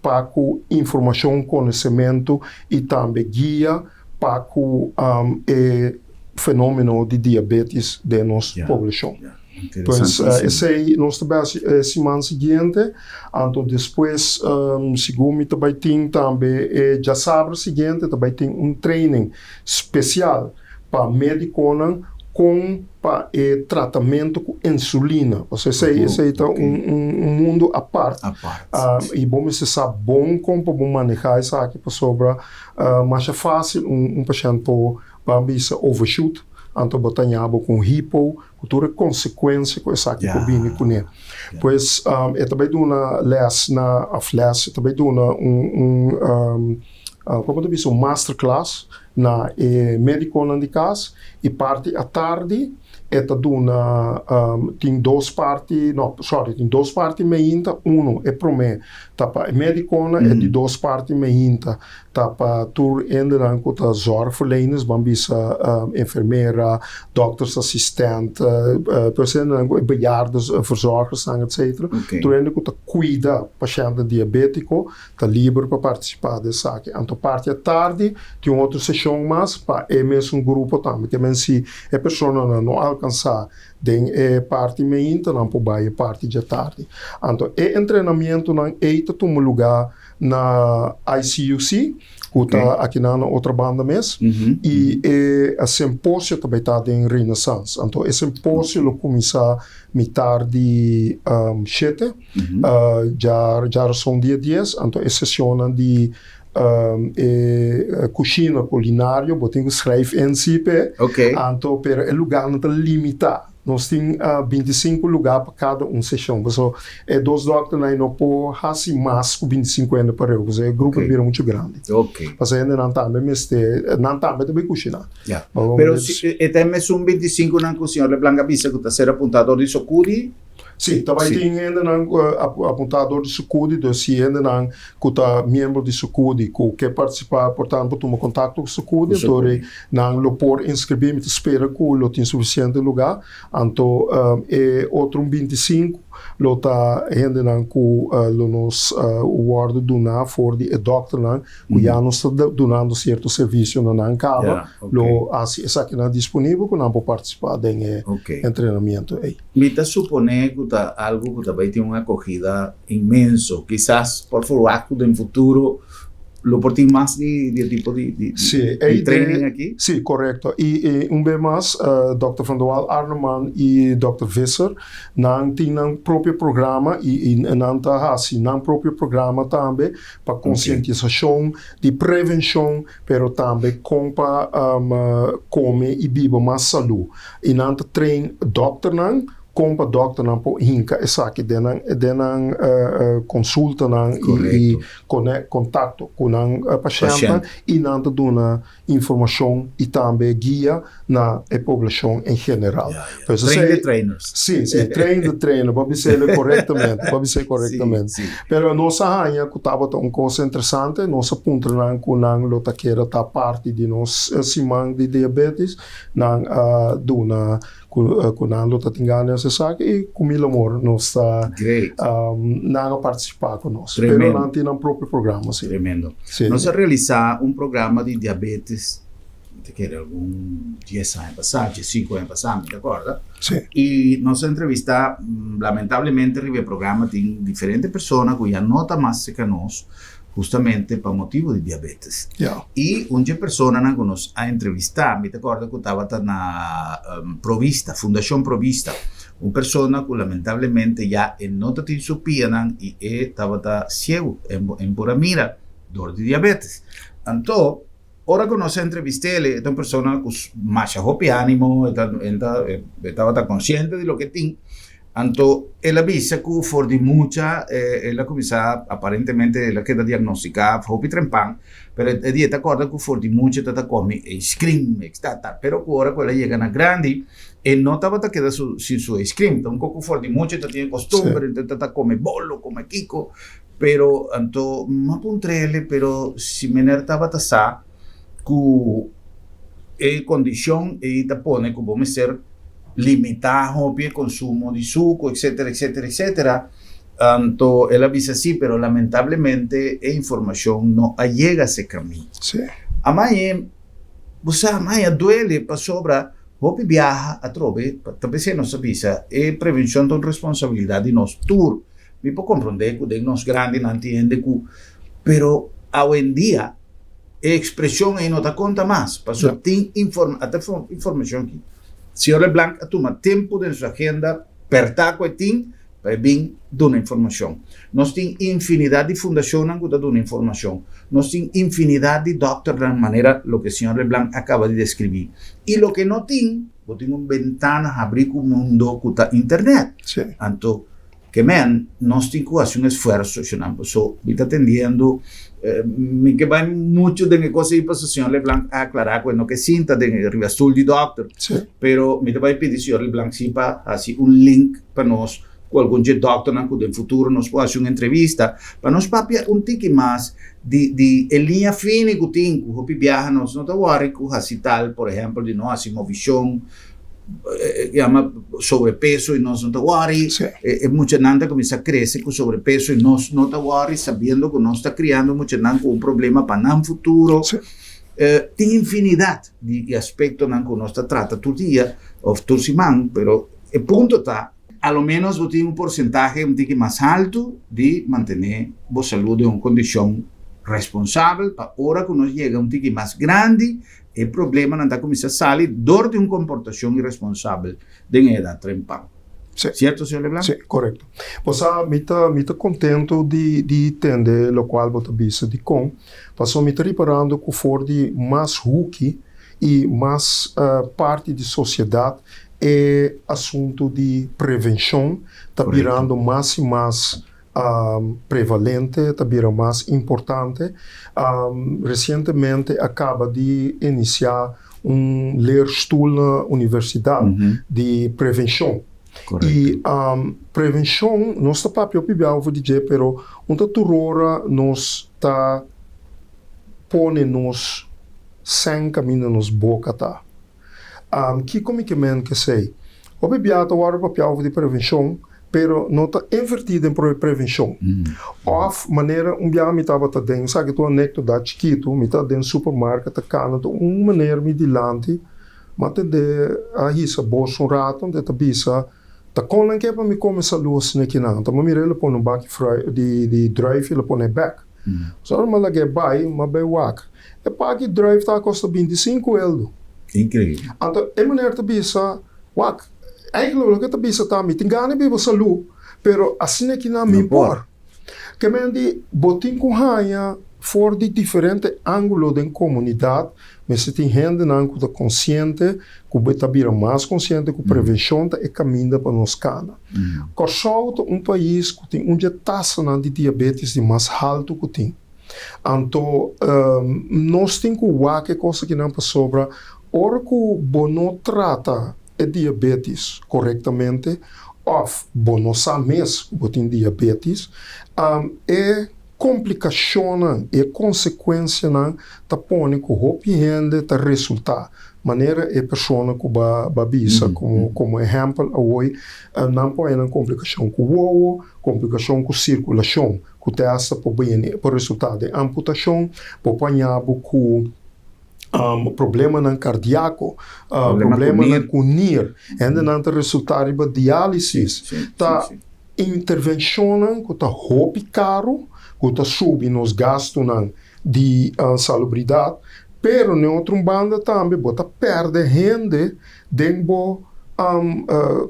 pa ku informashon, konosementu i tambe guia pa ku e fenomeno di diabetes den nos poblashon. Pues esei nos ta bai hasi e siman siguiente, anto despues segun mi ta bai tin tambe e djasabra siguiente ta bai tin un training spesial pa medikonan kon pa e tratamentu ku insulina. Pasobra esei esei ta un un mundu apart. I bo mester sa bon kon pa bo maneha esaki pasobra Masha fásil un pashènt por ban bisa overshoot, anto bo ta ña bo ku un hipo, ku tur e konsekuensia ku esaki por bini kuné. Pues e ta bai duna lès na, òf lès, e ta bai duna un un komo ta bisa un masterclass na e médikonan di kas i parti atardi e ta duna tin dos parti, no sorry, tin dos parti meinta, uno e promé ta pa e médikonan, e di dos parti meinta ta pa tur hendenan ku ta zorgverleners, ban bisa enfermera, doktersassistent, tur esei hendenan ku e bejaardenverzorgersnan etcetera, tur hende ku ta kuida pashèntnan diabétiko ta liber pa partisipá den esaki. Anto parti atardi tin un otro seshon mas pa e mesun grupo tambe, ke men si e personanan no alkansá Den e parti meinta nan por bai e parti djatardi. Anto e entrenamientonan ei ta tuma lugá na ICUC, ku ta akinan na Otrabanda mes, i e simposio ta bai ta den Renaissance. Anto e simposio lo kuminsá mitar di shete, djarason dia dies, anto e sesionnan di E kushina kulinario bo tin ku schrijf in si p'e. Anto pero e lugánan ta limitá. Nos tin 25 lugá pa kada un seshon. Paso e dos dòkternan ei no por hasi mas ku 25 hende pareu pasobra e grupo ta bira muchu grandi. Pasobra hendenan tambe mester, nan tambe ta bai kushiná. Pero e ta e mesun 25 nan ku señor Leblanc a bisa ku ta ser apuntá dor di Sokudi? Sí, ta bai tin hendenan apuntá dor di Sukudi, dus si hendenan ku ta miembro di Sukudi ku ke partisipá por tanto por tuma kontakto ku Sukudi, anto nan lo por inskribí. Mi ta spera ku lo tin sufisiente lugá. Anto e otro un 25 lo ta hendenan ku lo nos wòrdu duná for di e dòkternan ku ya nos ta dunando sierto servisio na nan kaba, lo hasi esakinan disponibel ku nan por partisipá den e entrenamiento ei. Mi ta suponé ku ta algu ku ta bai tin un akogida inmenso. Kisas por ferwagt ku den futuro lo por tin mas di e tipo di training aki? Sí, korekto. I un be mas, Dòkter Van der Wal Arneman i Dòkter Visser, nan tin nan propio programa i nan ta hasi nan propio programa tambe pa konsientisashon di prevenshon, pero tambe kon pa kome i biba mas salú. I nan ta train dòkternan kon pa dòkternan por hinka esaki den nan den nan konsultanan i kontakto ku nan pashèntnan i nan ta duna informashon i tambe guia na e poblashon en general. Train the trainers. Si, si, train the trainer, bo a bis'el korektamente, bo a bis'el korektamente. Pero nos a haña ku tabata un kos interesante, nos a puntra nan ku nan lo ta kere ta parti di nos siman di diabetes. Nan a duna Ku nan lo ta tin gana di hasi esaki i ku mil amor nos ta nan a partisipá ku nos. Pero nan tin nan propio programa si. Tremendo. Nos a realisá un programa di diabetes mi ta kere algun dies aña pasá, diesinku aña pasá mi ta kòrda. I nos a entrevistá lamentablemente riba e programa tin diferente persona ku ya no ta mas serka nos Hustamente pa motibu di diabetes. I un dje personanan ku nos a entrevistá, mi ta kòrda ku tabata na Provista, Fundashon Provista, un persona ku lamentablemente ya e no ta tin su pianan i e tabata siegu, e no por a mira dor di diabetes. Anto, ora ku nos a entrevist'é, e ta un persona ku masha hopi ánimo, e ta e tabata konsiente di loke tin. Anto el a bisa ku for di mucha el a kuminsá, aparentemente el a keda diagnostiká hopi trempan, pero e di e ta kòrda ku for di mucha e ta ta kome eiskrim, etcetera. Pero ku ora ku el a yega na grandi e no tabata keda su sin su eiskrim. Ta un koko for di mucha e ta tin e kostumber, e ta ta kome bolo, kome kiko, pero anto mi a puntr'el, pero si meneer tabata sa ku e kondishon ei ta pone ku bo mester limitá hopi e konsumo di suku etcetera etcetera etcetera anto el a bisa si pero lamentablemente e informashon no a yega serka mi. Amai bo sa amai a duele pasobra hopi biaha atrobe ta p'esei nos a bisa e prevenshon ta un responsabilidat di nos tur mi por komprondé ku den nos grandinan tin hende ku pero awendia E ekspreshon ei no ta konta mas, pasobra tin ata informashon aki. Señor Leblanc a tuma tempu den su agenda pèrtá ku e tin pa e bin duna informashon. Nos tin infinidat di fundashonnan ku ta duna informashon. Nos tin infinidat di dòkternan manera loke señor Leblanc a kaba di deskribí. I loke no tin, bo tin un bentana habrí ku mundo ku ta internet. Anto Ke men, nos tin ku hasi un esfuerso, shonnan, paso mi ta tendiendo, mi ke bai muchu den e kos ei paso señor Leblanc a aklará ku e no ke sinta den e riba stul di dòkter, pero mi ta bai pidi señor Leblanc si pa hasi un link pa nos ku algun dje dòkternan ku den futuro nos por hasi un entrevista pa nos papia un tiki mas di di e liña fini ku tin ku hopi biaha nos no ta wòri ku hasi tal, por ehèmpel di no hasi movishon. yama sobrepeso y nos no ta worry. E muchanan ta cuminsa crece cu sobrepeso y nos no ta worry sabiendo cu nos ta criando muchanan cu un problema pa nan futuro. Tin infinidad di aspectonan cu nos ta trata tur dia of tur siman, pero e punto ta, a lo menos bo tin un porcentahe un tiki mas halto di mantene bo salud den un condicion responsabel pa ora cu nos yega un tiki mas grandi E problemanan ta kuminsá sali dor di un komportashon iresponsabel den e edat trempan. Sí. Sierto, señor Leblanc? Sí, korekto. Bo sa, mi ta, mi ta kontentu di, di tende lokual bo ta bisa. Dikon? Pasobra mi ta riparando ku for di mas huki i mas parti di sosiedat e asuntu di prevenshon ta birando mas i mas prevalente, ta bira mas importante. Resientemente a kaba di inisiá un leerstoel na universidat di prevenshon. I prevenshon, nos ta papia hopi bia over di dje, pero un ta tur ora nos ta pone nos sèn kaminda nos boka ta. Kiko mi ke men kesei? Hopi bia ta wòrdu papia over di prevenshon, pero no ta invertí den prevenshon. Òf manera un bia mi tabata den, esaki ta un anekdota chikitu, mi ta den supermarket ta kana ta un meneer mi dilanti, mi a tende a hisa bos un rato, anto e ta bisa, Ta kon nan ke pa mi kome salu asina kinan? Anto mi a mira el a pone un baki di druif i el a pone bek. So ora mi a lag'é bai, mi a bai wak. E paki druif ta kosta 25 eldo. Inkreibel. Anto e meneer ta bisa, Wak, eigenlijk loke e ta bisa ta mi tin gana di biba salu, pero asina kinan mi por. Ke men di bo tin ku haña for di diferente ángulo den komunidat, mester tin hendenan ku ta konsiente, ku ta bira mas konsiente ku prevenshon ta e kaminda pa nos kana. Kòrsou ta un pais ku tin un di e tasanan di diabetes di mas haltu ku tin. Anto nos tin ku wak e kos akinan pasobra ora ku bo no trata e diabetes korektamente òf bo no sa mes ku bo tin diabetes, e komplikashonnan, e konsekuensianan ta pone ku hopi hende ta resultá. Manera e persona ku bo a bisa komo ehèmpel awoy, nan por haña nan komplikashon ku wowo, komplikashon ku sirkulashon, ku te hasta por bini por resultá den amputashon, bo por haña bo ku problemanan kardiako, problemanan ku nir, hendenan ta resultá riba diálisis. Ta intervenshonnan ku ta hopi karu, ku ta subi nos gastunan di salubridat, pero na otro un banda tambe bo ta pèrdè hende den bo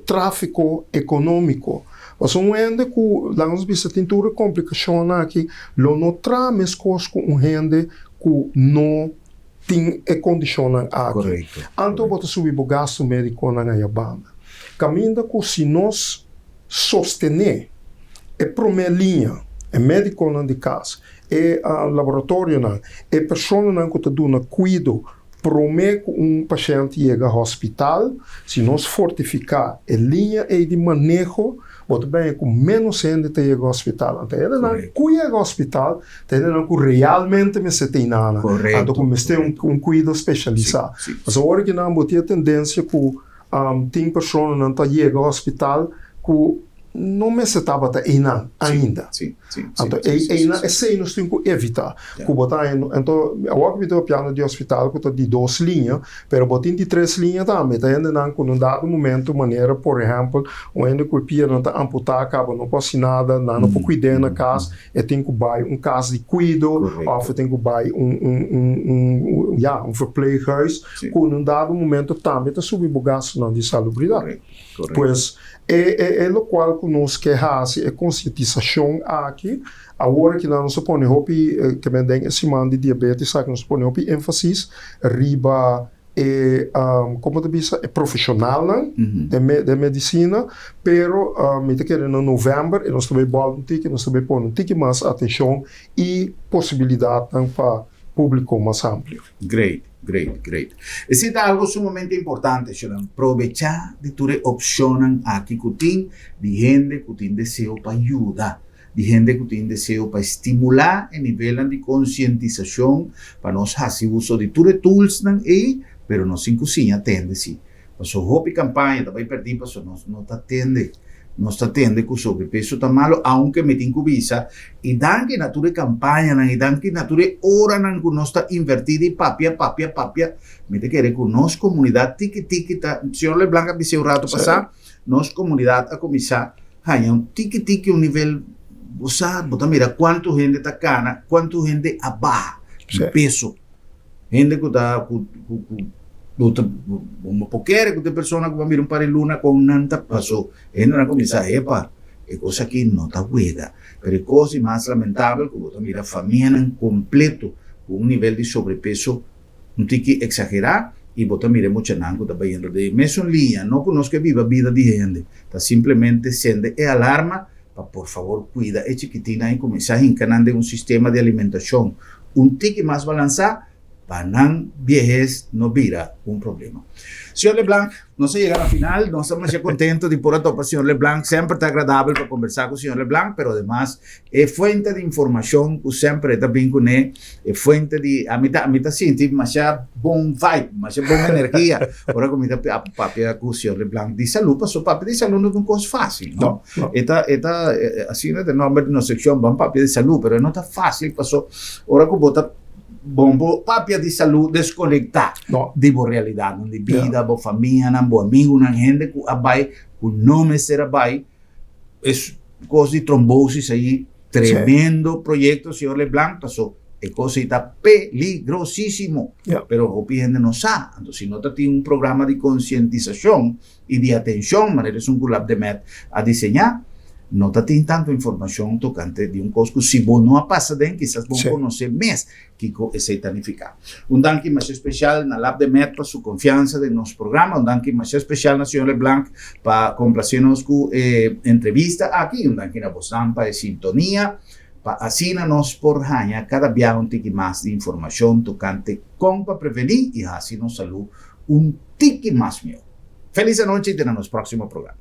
tráfiko ekonómiko. Pasobra un hende ku, laga nos bisa, tin tur e komplikashonnan aki, lo no traha meskos ku un hende ku no tin e kondishonnan aki. Anto bo ta subi bo gastu médikonan aya banda. Kaminda ku si nos sostené e promé liña, e médikonan di kas, e laboratorionan, e personanan ku ta duna kuido promé ku un pashènt yega hòspital, si nos fortifiká e liña ei di maneho, bo ta bini ku ménos hende ta yega hòspital. Anto hendenan ku yega hòspital ta hendenan ku realmente mester tin nana, anto ku mester un kuido spesialisá. Pasobra ora ki nan bo tin e tendensia ku Tin personanan ta yega hospital ku no mester tabata einan ainda. Anto einan esei nos tin ku evitá. Ku bo ta anto awor ku mi ta papiando di hospital ku ta di dos liña, pero bo tin di tres liña tambe. Ta hendenan ku na un dado momento manera por ehèmpel un hende ku e pianan ta amputá kaba no por hasi nada, nan no por kuid'é na kas, E tin ku bai un kas di kuido òf e tin ku bai un un un un ya un verpleeghuis ku na un dado momento tambe ta subi bo gastunan di salubridat. Pues e e e lokual ku nos ke hasi e konsientisashon aki awor aki nan nos a pone hopi ke men den e siman di diabetes aki nos a pone hopi énfasis riba e como ta bisa e profesionalnan den medicina pero mi ta kere na november e nos ta bay bolbe un tiki nos ta bay pone un tiki mas atencion y posibilidadnan pa publico mas amplio. Great, great, great. Esey ta algo sumamente importante, Sharon. Probecha di tur e opcionnan aki cu tin di hende cu tin deseo pa yuda. di hende ku tin deseo pa stimulá e nivelnan di konsientisashon pa nos hasi uso di tur e toolsnan ei, pero nos tin ku siña tende si. Paso hopi kampaña ta bai pèrdí paso nos no ta tende. Nos ta tende ku sobrepeso ta malo, aunke mi tin ku bisa, i danki na tur e kampañanan i danki na tur e oranan ku nos ta invertí di papia, papia, papia, mi ta kere ku nos komunidat tiki tiki ta, señor Leblanc a bis'é un rato pasá, nos komunidat a kuminsá Haña un tiki tiki un nivel, bo sa, bo ta mira kuantu hende ta kana, kuantu hende a baha di peso. Hende ku ta, ku, ku, ku, bo ta, bo no por kere ku ta e persona ku bo a mira un par di luna kon nan ta paso. Hendenan a kuminsá, epa, e kos aki no ta wega. Pero e kos di mas lamentabel ku bo ta mira famianan kompleto ku un nivel di sobrepeso Un tiki exagerá y bo ta mira e muchanan cu ta bayendo den e mesun liña. No cu nos ke biba bida di hende, ta simplemente sende e alarma pa por favor cuida e chikitinnan y cuminsa hinca nan den un sistema di alimentacion un tiki mas balansá pa nan biehes no bira un problema. Señor Leblanc, nos a yega na final. Nos ta masha contento di por a topa señor Leblanc. Semper ta agradabel pa conversa cu señor Leblanc, pero ademas E fuente di informashon ku semper e ta bin kuné, e fuente di, ami ta ami ta sinti masha bon vibe, masha bon energia ora ku mi ta papia ku señor Leblanc di salú, pasobra papia di salú no ta un kos fásil, no. E ta e ta asina ta e nòmber di nos sekshon, ban papia di salú, pero e no ta fásil pasobra ora ku bo ta bon bo papia di salú deskonektá di bo realidatnan di bida, bo famianan, bo amigunan, hende ku a bai ku no mester a bai. Es kos di trombosis ahí, tremendo proyecto, señor Leblanc, paso e kos ahí ta peligrosísimo. Pero hopi hende no sa. Anto si no ta tin un programa di konsientisashon i di atenshon, manera esun ku Labdemed a diseñá, no ta tin tantu informashon tokante di un kos ku si bo no a pasa den, kisas bo konosé mes. Kiko esei ta nifiká? Un danki masha spesial na Lab de Med pa su konfiansa den nos programa. Un danki masha spesial na señor Leblanc pa komplasé nos ku e entrevista aki. I un danki na bosnan pa e sintonia, pa asina nos por haña kada biaha un tiki mas di informashon tokante kon pa prevení i hasi nos salú un tiki mas mihó. Felis anochi i te na nos próksimo programa.